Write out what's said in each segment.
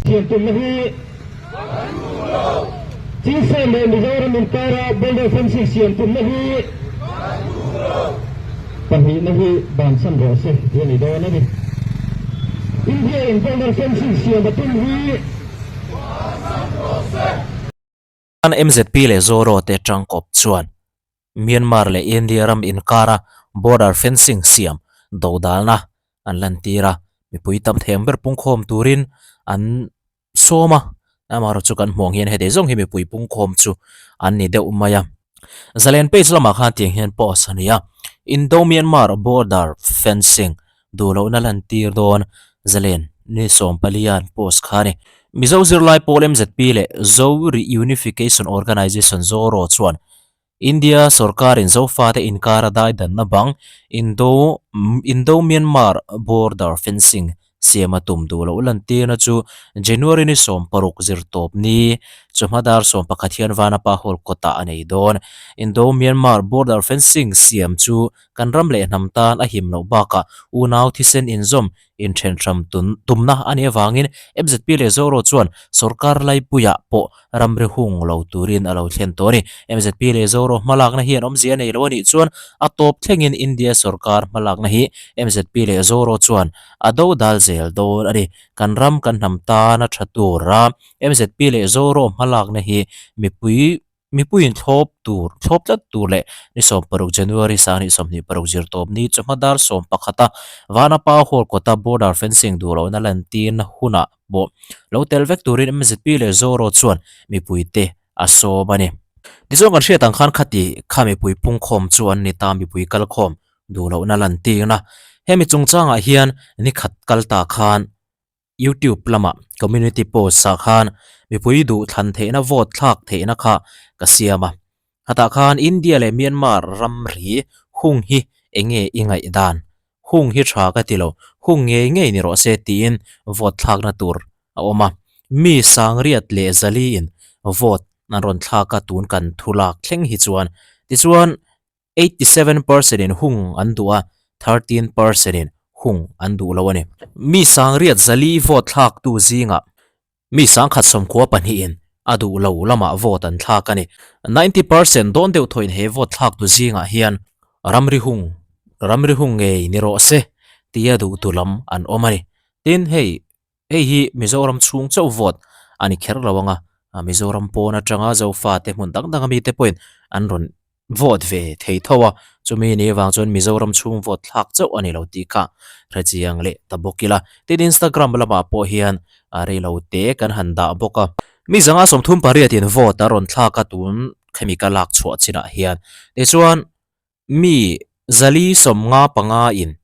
Siam tumna hi Chinsen leh Mizoram inkara border fencing siam tumna hi pahnihna hi bansan rawh se tih a ni dawn a ni. India in border fencing siam a tum hi MZP leh Zoro te tangkawp chuan Myanmar leh India ram inkara border fencing siam dodalna an lantir a, mipui tam theng ber pungkhawm turin an sawm a, amaherawhchu kan hmuh ang hian heti zawng hi mipui pungkhawm chu an ni deuh mai a. Zalen page lamah khan tiang hian post a ni a, Indo-Myanmar border fencing duh lohna lantir dawn Zalen ni sawmpali an post kha a ni. Mizo zirlai pawl MZP leh Zo Reunification Organisation Zoro chuan India sorkarin Zofate inkara daidanna bang Indo Indo-Myanmar border fencing siam a tum duh loh lantirna chu January ni 16 zirtawp ni chawhma dar 11 hian Vanapa Hall kawtah a nei dawn. Indo-Myanmar border fencing siam chu kan ram leh hnam tan a him loh bakah unau thisen inzawm inthenhram tumna a nih avangin MZP leh Zoro chuan sorkar laipuiah pawh ramri hung lo turin a lo thlen tawh a ni. MZP leh Zoro hmalakna hian awmzia a nei lo a nih chuan a tawp thlengin India sorkar hmalakna hi MZP leh Zoro chuan a do dal zel dawn a ni. Kan ram kan hnam tana tha tura MZP leh Zoro hmalakna hi mipui Mipuiin thlawp tur, thlawp tlat tur leh ni 16 January sang 26 zirtawp ni chawhma dar 11 a Vanapa Hall kawta border fencing duh lohna lantirna hunah pawh lo tel vek turin MZP leh Zoro chuan mipuite a sawm a ni. Tichuan kan hriat ang khan khati kha mipui pungkhawm chu an ni ta, mipui kalkhawm duh lohna lantirna. Hemi chungchangah hian ni khat kal ta khan YouTube lama community post ah khan mipui duh thlan theihna vote thlak theihna kha ka siam a. Khatah khan India leh Myanmar ramri hung hi eng nge i ngaih dan? Hung hi tha ka ti lo, hung ngei ngei ni rawh se tiin vote thlakna tur a awm a. Mi sangriat leh zaliin vote an rawn thlak a tun kan thu lak thleng hi chuan. Tichuan 87 percent in hung an duh a, 13 percent in hung an duh lo a ni. Mi sangriat zali vote thlaktu zingah mi sangkhat sawmkhua pahnihin a duh lo lamah vote an thlak a ni. 90 percent dawn deuh thawhin he vote thlaktu zingah hian ramri hung, ramri hung ngei ni rawh se tia duhtu lam an awm a ni. Tin, hei Hei hi Mizoram chhung chauh vote a ni kher lo ang a, Mizoram pawn atanga Zofate hmun dang danga mite pawhin an rawn vote ve thei tho a, chumi ni avang chuan Mizoram chhung vote thlak chauh a ni lo tih kha hrechiang leh ta bawk ila. Tin, Instagram lamah pawh hian reilo te kan han dah bawk a. Mi zanga 38 in vote a rawn thlak a tun khemi ka lak chhuah chinah hian. Tichuan, mi 455 in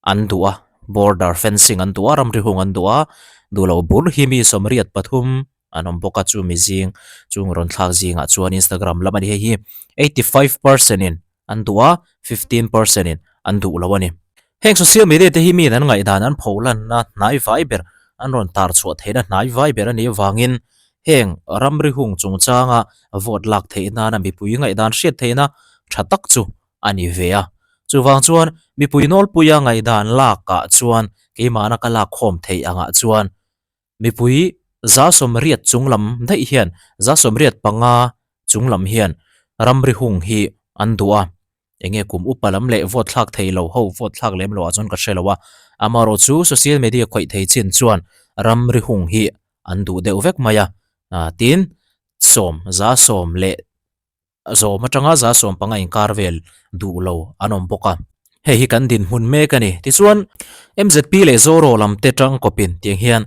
an duh a, border fencing an duh a, ramri hung an duh a, duh loh bur hi mi 83 an awm bawk a, chu mi zing chung rawn thlak zingah chuan Instagram lam a ni hei hi 85 percent in an duh a, 15 percent in an duh lo a ni. Heng social media te hi miin an ngaihdan an pho lanna hnai vai ber an rawn tar chhuah theihna hnai vai ber a nih avangin heng ramri hung chungchanga vote lak theih nana mipui ngaihdan hriat theihna tha tak chu a ni ve a. Chuvang chuan mipui nawlpuia ngaihdan lakah chuan keimahna ka lak khawm theih angah chuan mipui 80 chunglam daih hian 85 chunglam hian ramri hung hi an duh a. Enge kum upa lam leh vote thlak thei lo ho vote thlak lem loh ah chuan ka hre lo a. Amaherawh chu social media khawih thei chin chuan ramri hung hi an duh deuh vek mai a. Tin, sawm 10 leh Zawm atanga 15 inkar vel duh lo an awm bawk a. Hei hi kan dinhmun mek a ni. Tichuan, MZP leh Zoro lam te tang kawpin tiang hian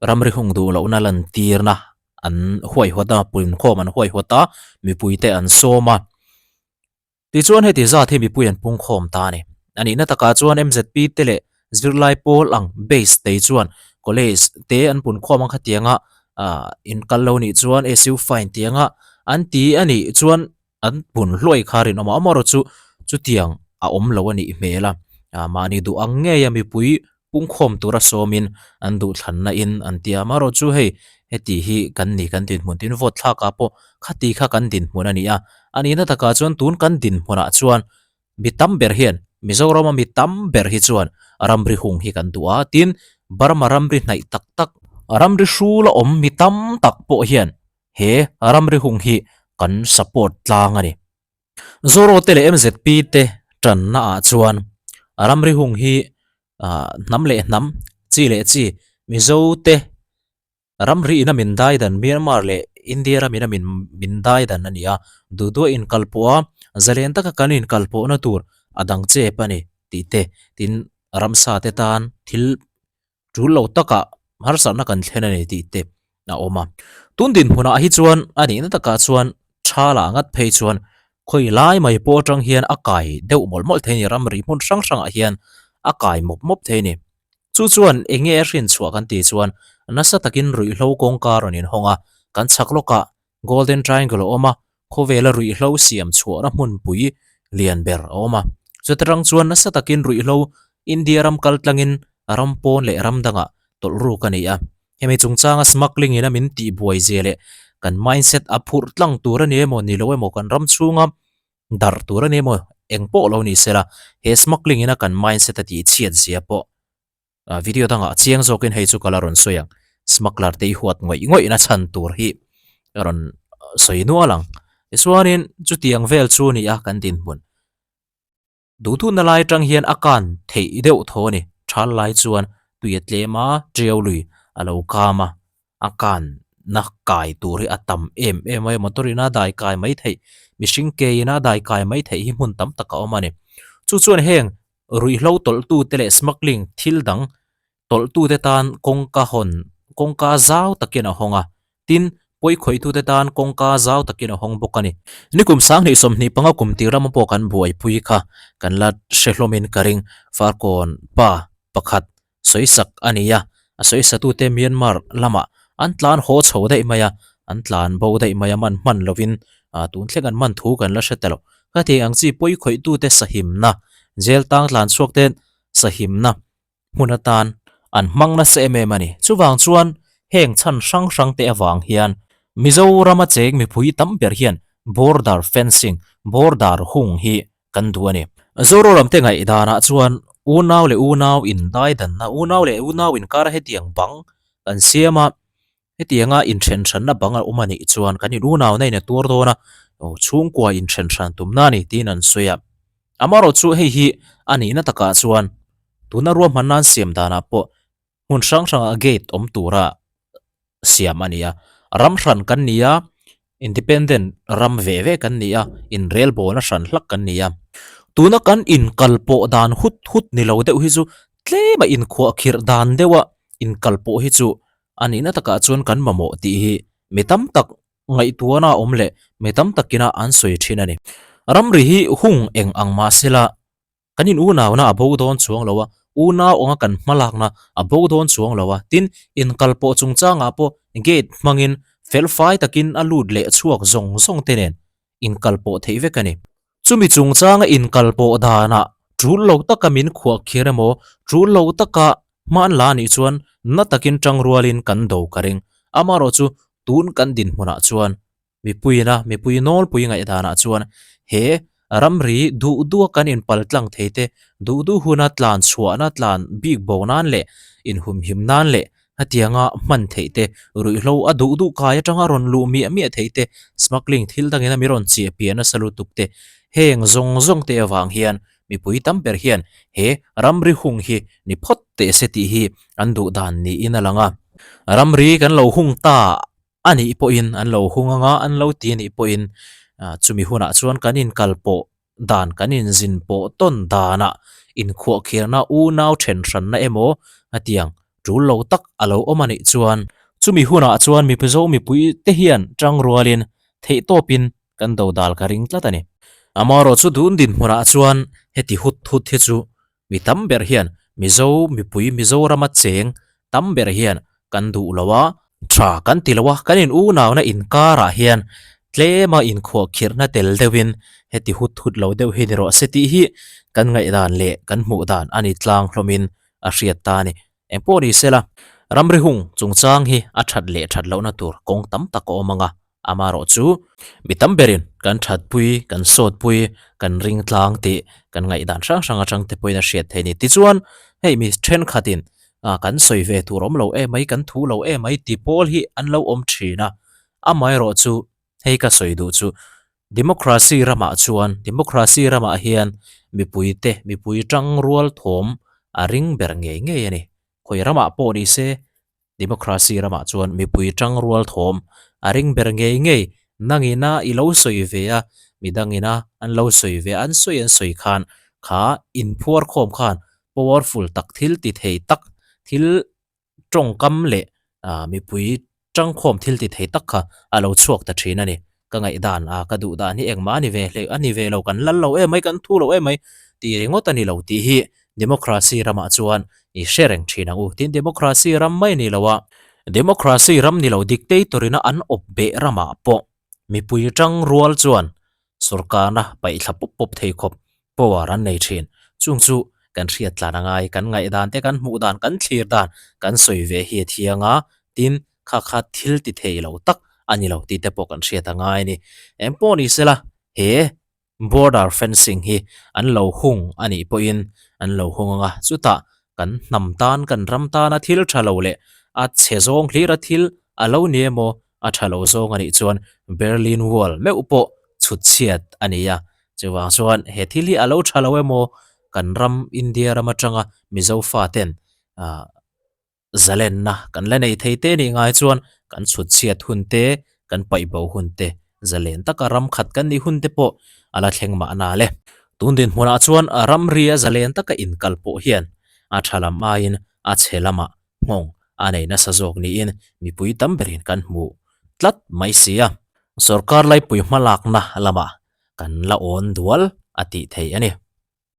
ramri hung duh lohna lantirna an huaihawt a, punkhawm an huaihawt a, mipuite an sawm a. Tichuan heti zat hi mipui an pungkhawm ta a ni. A nihna takah chuan MZP te leh Zirlai pawl ang base te chuan college te an pun khawm ang khatianga ah in kal lo nih chuan SU fine tianga an ti a nih chuan an pun hluai kha rinawm a amaherawh chu chutiang a awm lo a nih hmel a ah mahni duh ang ngei a mipui pungkhawm tura sawmin an duhthlanna in an ti a amaherawh chu hei heti hi kan ni kan dinhmun tin vote thlak ah pawh khati kha kan dinhmun a ni a a nihna takah chuan tun kan dinhmunah chuan Mi tam ber hian, Mizorama mi tam ber hi chuan ramri hung hi kan duh a, tin Burma ramri hnaih tak tak. ramri hrula awm mi tam tak pawh hian he ramri hung hi kan support tlang a ni. Zoro te leh MZP te tanna ah chuan ramri hung hi hnam leh hnam, chi leh chi, Mizo te Ramri ina min dai dan Myanmar leh India ram ina min min dai dan a ni a, duh duh a inkalpawh a, zalen taka kan inkalpawhna tur a dang chep a ni tih te, tin ramsa te tan thil tul lo takah harsatna kan thlen a ni tih te a awm a. Tun dinhmunah hi chuan a nihna takah chuan tha lah ngat phei chuan khawi lai mai pawh atang hian a kai deuh mawlh mawlh thei a ni, ramri hmun hrang hrangah hian a kai mawp mawp thei a ni. Chu chuan eng nge a hrin chhuah kan tih chuan nasa takin ruihhlo kawngka rawn inhawng a, kan chhak lawkah Golden Triangle a awm a, khawvela ruihhlo siam chhuahna hmunpui lian ber a awm a. Chuta tang chuan nasa takin ruihhlo India ram kal tlangin ram pawn leh ram dangah tawlh ruk a ni a. Hemi chungchanga smuggling ina min tihbuai zia leh kan mindset a phurh tlang tur a ni emaw ni lo emaw kan ram chhunga darh tur a ni emaw eng pawh lo ni sela he smuggling ina kan mindset a tih chhiat zia pawh video dangah chiang zawkin hei chu ka la rawn sawi ang smuggler te i huat ngawih ngawih na chhan tur hi ka rawn sawi nual ang tichuanin chutiang vel chu a ni a kan dinhmun. Duhthutna lai atang hian a kan theih deuh tho a ni. Thal lai chuan tui a tlem a, tiau lui a lo kam a, a kanna kai tur hi a tam em em a, motor in a dai kai mai theih, mihring ke in a dai kai mai theih hi hmun tam tak a awm a ni. Chu chuan heng ruihhlo tawlhtute leh smuggling thil dang tawlhtute tan kawngka hawn kawngka zau takin a hawng a, tin, pawikhawitute tan kawngka zau takin a hawng bawk a ni. Nikum 20 25 kum tir lama pawh kan buaipui kha kan la hre hlawmin ka ring. Farkawn pa pakhat sawisak a ni a, a sawisatute Myanmar lamah an tlan haw chho daih mai a, an tlan bo daih mai a, man hman lovin tun thleng an man thu kan la hre ta lo. Khatiang ang chi pawikhawitute sahimna, jail tang tlan chhuakte sahimna hmun atan an hmang nasa em em a ni. Chuvang chuan heng chhan hrang hrang te avang hian Mizorama cheng mipui tam ber hian border fencing, border hung hi kan duh a ni. Zoram te ngaihdanah chuan unau leh unau indaidanna, unau leh unau inkara hetiang bang kan siam a, Hetianga inthenhranna bang a awm a nih chuan kan in unauna in a tuar dawn a, chhungkua inthenhran tumna a ni tiin an sawi a. Amaherawh chu hei hi a nihna takah chuan tuna ruahmanna an siam danah pawh hmun hrang hrangah gate awm tura siam a ni a. Ram hran kan ni a, independent ram ve ve kan ni a, inrelbawlna hran hlak kan ni a. Tuna kan inkalpawh dan hut hut ni lo deuh hi chu tlema inkhuahkhirh dan deuha inkalpawh hi chu A nihna takah chuan kan mamawh tih hi mi tam tak ngaihtuahna a awm leh mi tam takina an sawi thin a ni. Ramri hi hung eng ang mah sela kan in unauna a bo dawn chuang lo a, unau anga kan hmalakna a bo dawn chuang lo a, tin inkalpawh chungchangah pawh gate hmangin felfai takin a lut leh chhuak zawng zawng te nen inkalpawh theih vek a ni. Chumi chungchanga inkalpawh danah tul lo taka min khuah khir emaw, tul lo taka hman la anih chuan na takin tang rualin kan do ka ring. Amaherawh chu tun kan dinhmunah chuan mipuiina mipui nawlpui ngaihdanah chuan he ramri duh duha kan inpal tlang thei te, duh duh huna tlan chhuahna tlan bik bo nan leh inhumhim nan leh Hetianga hman theih te, ruihhlo a duh duh kai atanga rawn luh miah miah theih te, smuggling thil dangin a mi rawn chiah piah nasa lutuk te, heng zawng zawng te avang hian mipui tam ber hian he ramri hung hi ni phawt teh se tih hi an duh dan niin a lang a. Ramri kan lo hung ta a nih pawhin an lo hung anga an lo ti a nih pawhin chumi hunah chuan kan inkalpawh dan kan inzin pawh tawn danah inkhuahkhirna unau then hranna emaw hetiang tul lo tak a lo awm a nih chuan chumi hunah chuan mipuzo mipui te hian tang rualin theihtawpin kan do dal ka ring tlat a ni. Amaherawh chu dun dinhmunah chuan heti hut hut hi chu Mi tam ber hian Mizo mipui Mizorama cheng tam ber hian kan duh lo a, tha kan ti lo a, kan in unauna inkarah hian tlema inkhuahkhirhna tel deuhin heti hut hut lo deuh hi ni rawh se tih hi kan ngaihdan leh kan hmuh dan a ni tlang hlawmin a hriat ta a ni. Engpawh ni sela, ramri hung chungchang hi a that leh that lohna tur kawng tam tak a awm ang a, Amaherawh chu mi tam berin kan thatpui, kan sawtpui, kan ring tlang tih kan ngaihdan hrang hrang atang te pawhin a hriat theih a ni. Tichuan, hei mi thenkhatin Kan sawi ve tur awm lo emai, kan thu lo emai ti pawl hi an lo awm thin a. Amaherawh chu hei ka sawi duh chu Democracy ramah chuan Democracy ramah hian mipuite mipui tangrual thawm a ring ber ngei ngei a ni. Khawi ramah pawh ni se Democracy ramah chuan mipui tangrual thawm a ring ber ngei ngei. Nangina i lo sawi ve a, midangina an lo sawi ve a, an sawi an sawi khan kha inphuar khawm khan powerful tak thil ti thei tak thil tawngkam leh mipui tangkhawm thil ti thei tak kha a lo chhuak ta thin a ni. Ka ngaihdan a ka duh dan hi engmah a ni ve hle a ni ve lo kan lal lo em mai kan thu lo em mai tih ringawt a ni lo tih hi democracy ramah chuan i hre reng thin ang u. Tin democracy ram mai ni lo a democracy ram ni lo dictator ina an awp beh ramah pawh mipui tangrual chuan Sorkarna paih thla pawp pawp thei khawp power an nei thin. Chung chu kan hriat tlan a ngai, kan ngaihdan te, kan hmuh dan, kan thlir dan kan sawi ve hi a thiang a, tin kha kha thil ti thei lo tak a ni lo tih te pawh kan hriat a ngai a ni. Eng pawh ni sela he border fencing hi an lo hung a nih pawhin an lo hung ang a, chutah kan hnam tan, kan ram tana thil tha lo leh a chhe zawng hlira thil a lo ni emaw A tha lo zawng a nih chuan Berlin Wall meuh pawh chhut chhiat a ni a. Chuvang chuan he thil hi a lo tha lo emaw kan ram India ram atanga Mizo faten zalenna kan la nei thei te nih ngai chuan kan chhut chhiat hun te, kan paih bo hun te, zalen taka ram khat kan nih hun te pawh a la thleng mahna le. Tun dinhmunah chuan ramria zalen taka inkal pawh hian a tha lam aiin a chhe lamah nghawng a nei nasa zawk niin mipui tam berin kan hmu tlat mai si a. Sorkar laipui hmalakna lamah kan la awn dual a tih theih a ni.